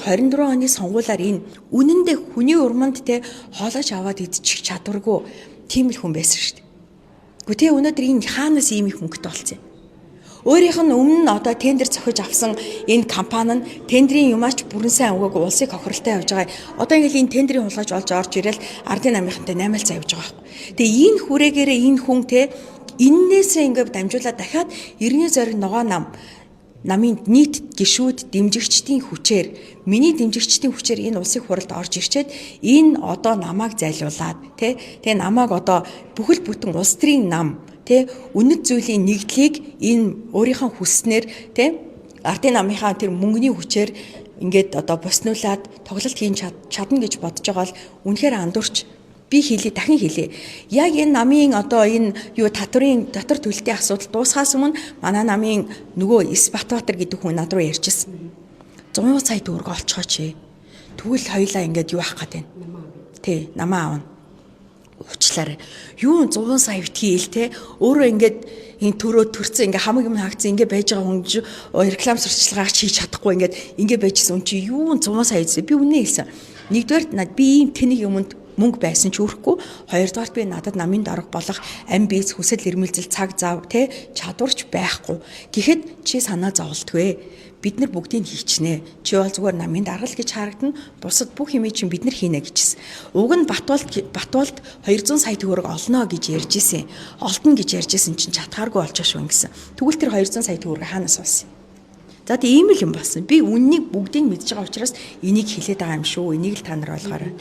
24 оны сонгуулиар энэ үнэндээ хүний урманд те хоолойч аваад идчих чадваргүй тийм л хүн байсан шүү дээ. Гэхдээ те өнөөдөр энэ хаанаас ийм их мөнгөтэй болсон юм? Өөрийнх нь өмнө нь одоо тендер зохиж авсан энэ компани нь тендрийн юмаач бүрэн сайн өгөөгүй улсыг хохиролтой явж байгаа. Одоо ингээл энэ тендрийн хулгайч олж орж ирэл ардын намынхантай наймаалцаа явж байгаа байхгүй. Тэгээ энэ хүрээгээрээ энэ хүн те эннээсээ ингээд дамжуулаад дахиад 90-ийн зориг ногоо намын нийт гишүүд дэмжигчдийн хүчээр, миний дэмжигчдийн хүчээр энэ улсын хуралд орж ирчээд энэ одоо намайг зайлуулад тий, тэгээ намайг одоо бүхэл бүтэн улс төрийн нам тий, үнэт зүйлийн нэгдлийг энэ өөрийнхөө хүснээр тий, ардын намынхаа тэр мөнгөний хүчээр ингээд одоо боснуулаад тоглолт хийн чадна гэж бодож байгаа бол үнэхээр андуурч би хэлий, дахин хэлье. Яг энэ намын одоо энэ юу татврын татвар төлөлтийн асуудал дуусахаас өмнө манай намын нөгөө Эс Батбаатар гэдэг хүн над руу ярьжсэн. 100 сая төгрөг олцгооч. Тэгвэл хоёлаа ингээд юу ах гээд байна. Тий, намаа аавна. Уучлаарай. Юу 100 сая битгий ил те. Өөрөө ингээд энэ төрөө төрцөн ингээ хамаг юм хаагдсан ингээ байж байгаа хүн реклам сурчлагаач хийж чадахгүй ингээд ингээ байжсэн хүн чи юу 100 сая үзээ. Би үнэ хэлсэн. Нэгдүгээр над би ийм тэнэг юмд мөнгө байсан ч өрөхгүй. Хоёрдугаарт би надад намын дарга болох ам биз хүсэл эрмэлзэл цаг зав те чадварч байхгүй. Гэхэд чи санаа зовлтгүй. Бид нар бүгдийг хийчнэ. Чи бол зүгээр намын дарга л гэж харагдана. Бусад бүх юмыг чинь бид нар хийнэ гэжсэн. Уг нь Батболд 200 сая төгрөг олно гэж ярьж исэн. Олдно гэж ярьж исэн чинь чадхааргүй болж шүү ингэсэн. Тэгвэл тэр 200 сая төгрөг хаанаас олсон юм? За тийм ийм л юм болсон. Би үннийг бүгдийг мэдж байгаа учраас энийг хэлээд байгаа юм шүү. Энийг л та нар ойлгоорой.